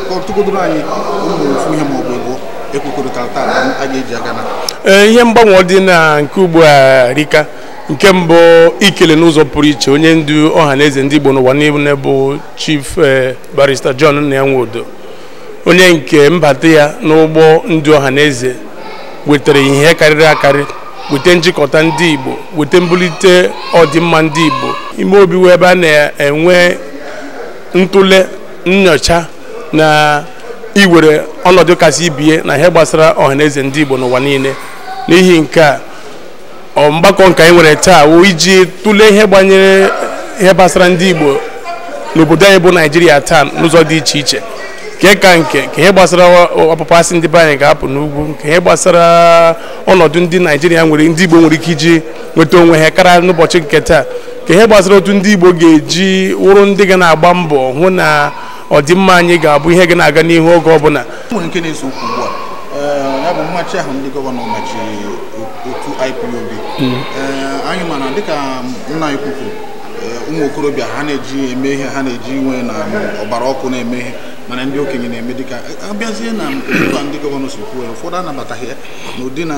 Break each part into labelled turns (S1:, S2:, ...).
S1: Kọtụgodoro anyị ụmụ ofu ihe ma ọ bụ ịbụọ ekwekọrịtara taa a ga-eji aga na
S2: Ihe mgbanwe dị na nke ugbu a rika. Nke mbụ, ikele n'ụzọ pụrụ iche onye ndu ọha na eze ndị Igbo n'ụwa niile bụ Chief Barrister John Nnia Nwodo, onye nke mbata ya n'ụgbọ ndị ọha na eze wetara ihe karịrị akarị, weta njikọta ndị Igbo, weta mbulite ọdịmma ndị Igbo. Ime obi wee ebe a na-enwe ntụle, nnyocha na iwere ọnọdụ kasị ibie na ihe gbasara ọha na eze ndị Igbo n'ụwa niile. N'ihi nke a, mgbakọ nke anyị nwere taa wụ iji tụlee ihe gbanyere ihe gbasara ndị Igbo n'obodo anyị bụ Naijiria taa n'ụzọ dị iche iche, nke ka nke ka ihe gbasara ọpụpụ asị ndị be anyị ga-apụ n'ugwu, nke ihe gbasara ọnọdụ ndị Naijiria nwere, ndị Igbo nwere ike iji nweta onwe ha karịa n'ụbọchị nke taa, ka ihe gbasara otu ndị Igbo ga-eji wụrụ ndị ga na-agba mbọ hụ na ọdịmma anyị ga-abụ ihe ga na-aga n'ihu oge ọbụla.
S1: Nwere nke na-ese okwu ugbu a, ya bụ mmachi ahụ ndị gọvanọ machiri otu IPOB. Anyị mana dịka nna anyị kwuru, ụmụ okorobịa ha na-eji eme ihe, ha na-eji nwe na ọgbara ọkụ na-eme ihe, mana ndị okenye na-eme dịka abịazie na otu a ndị gọvanọ si kwuo, ụfọdụ anabataghị ya n'ụdị na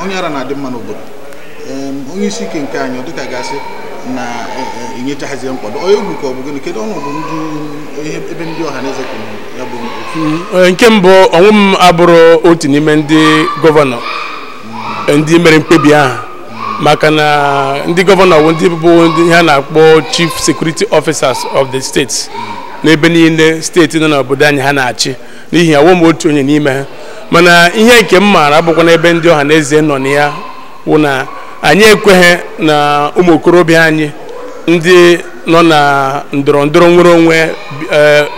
S1: onye ara na-adị mma n'obodo. Onye isi ike nke anyị dịka gasị na enyechaghazi nkwado onye egwu ka ọ bụ gịnị? Kedu ọnọdụ ndị ebe ndị ọha na eze kwuru ya bụ
S2: okwu? Nke mbụ, ọnwụ m abụrụ otu n'ime ndị gọvanọ ndị mere mkpebi ahụ, maka na ndị gọvanọ bụ ndị bụ ndị ha na-akpọ Chief Security Officers of the states n'ebe niile steeti nọ n'obodo anyị ha na-achị. N'ihi ya, m otu onye n'ime ha. Mana ihe nke m maara abụkwa n'ebe ndị ọha na eze nọ na ya wụ na anyị ekweghị na ụmụ okorobịa anyị ndị nọ na ndọrọ ndọrọ nwere onwe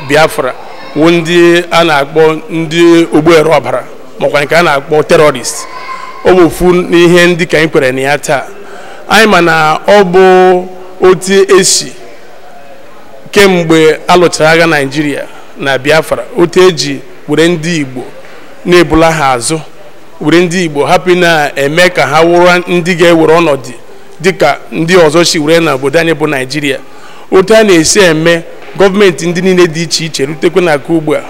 S2: Biafra wụ ndị a na-akpọ ndị ogbuere ọbara, makwa nke a na-akpọ terrorist. Ọ bụ ofu n'ihe ndị ka anyị kwere na ya taa. Anyị ma na ọ bụ otu esi kemgbe alụchara agha Naijiria na Biafra, otu eji were ndị Igbo na-ebula ha azụ, were ndị Igbo hapụ na-eme ka ha wụrụ ndị ga-ewere ọnọdụ dịka ndị ọzọ si were na obodo anyị bụ Naijiria. Otu a na-esi eme gọọmenti ndị niile dị iche iche rutekwe na nke ugbu a,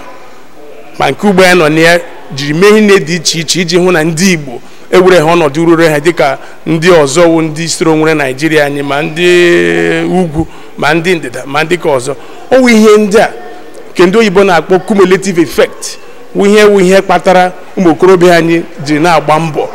S2: ma nke ugbu a nọ na ya, jiri mee ihe dị iche iche iji hụ na ndị Igbo ewere ha ọnọdụ ruru ha dịka ndị ọzọ wụ ndị soro nwere Naijiria anyị, ma ndị ugwu, ma ndị ndịda, ma ndị ka ọzọ. Ọ wụ ihe ndị a nke ndị oyibo na-akpọ cumulative effect wụ ihe kpatara ụmụ okorobịa anyị jiri na-agba mbọ,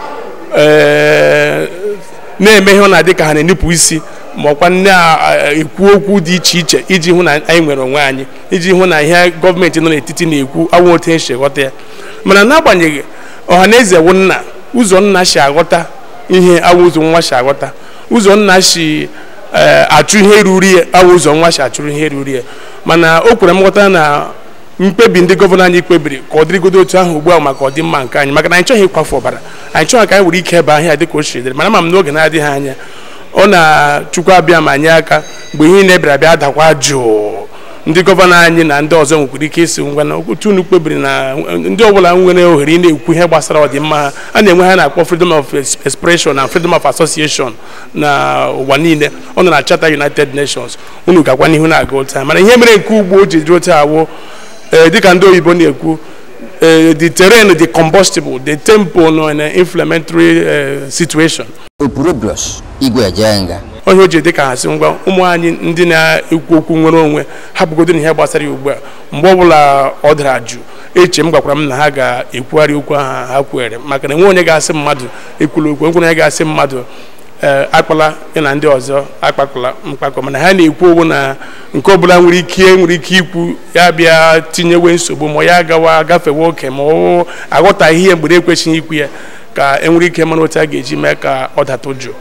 S2: na-eme ihe ọ na-adị ka ha na-enupụ isi, ma ọkwa na-ekwu okwu dị iche iche iji hụ na anyị nwere onwe anyị, iji hụ na ihe gọọmenti nọ n'etiti na-ekwu awụ otu esi ghọta ya. Mana n'agbanyeghị, ọha na eze wụ nna. Ụzọ nna si aghọta ihe awụ ụzọ nwa si aghọta. Ụzọ nna si achụ ihe ruru ya awụ ụzọ nwa si achụrụ ihe ruru ya. Mana o kwere m nghọta na mkpebi ndị gọvanọ anyị kpebiri ka ọ dịrịgodo otu ahụ ugbu a maka ọdịmma nke anyị, maka na anyị chọghị ịkwafu ọbara anyị, chọghị ka anyị were ike ebe ahịa dịka o siri dịrị. Mana ama m n'oge na-adịghị anya, ọ na Chukwu abịa ma anyị aka, mgbe ihe na-ebịara abịa dakwa jụụ, ndị gọvanọ anyị na ndị ọzọ nwekwara ike isi ngwa na otu unu kpebiri na ndị ọbụla nwere ohere ị na-ekwu ihe gbasara ọdịmma ha a na-enwe, ha na-akpọ freedom of expression na freedom of association na ụwa niile, ọ nọ na Charter United Nations, unu gakwa n'ihu na-aga otu a. Mana ihe mere nke ugbo o ji dị otu awụ, dịka ndị oyibo na-ekwu, the terrain, the combustible, the tempo nọ in an inflammatory situation.
S3: Opurobios Igwe Ejenga.
S2: Onye o ji dị ka ha sị ngwa, ụmụ anyị ndị na-ekwu okwu nwere onwe hapụgodo na ihe gbasara ya ugbu a. Mgbe ọbụla ọ dara jụ, eche m gwakwara m na ha ga-ekwugharị okwu ahụ ha kwere, maka na enwe onye ga-asị mmadụ ekwula okwu, enwe onye ga-asị mmadụ ee akpala ya na ndị ọzọ akpakọla mkpakọ. Mana ha na-ekwu okwu na nke ọbụla nwere ike ikwu ya bịa tinyewe nsogbu, ma ya gawa gafewe oke, ma ọ aghọtaghị ihe mgbe ekwesịghị ikwu ya, ka e nwere ike mara otu a ga-eji mee ka ọ data jụụ.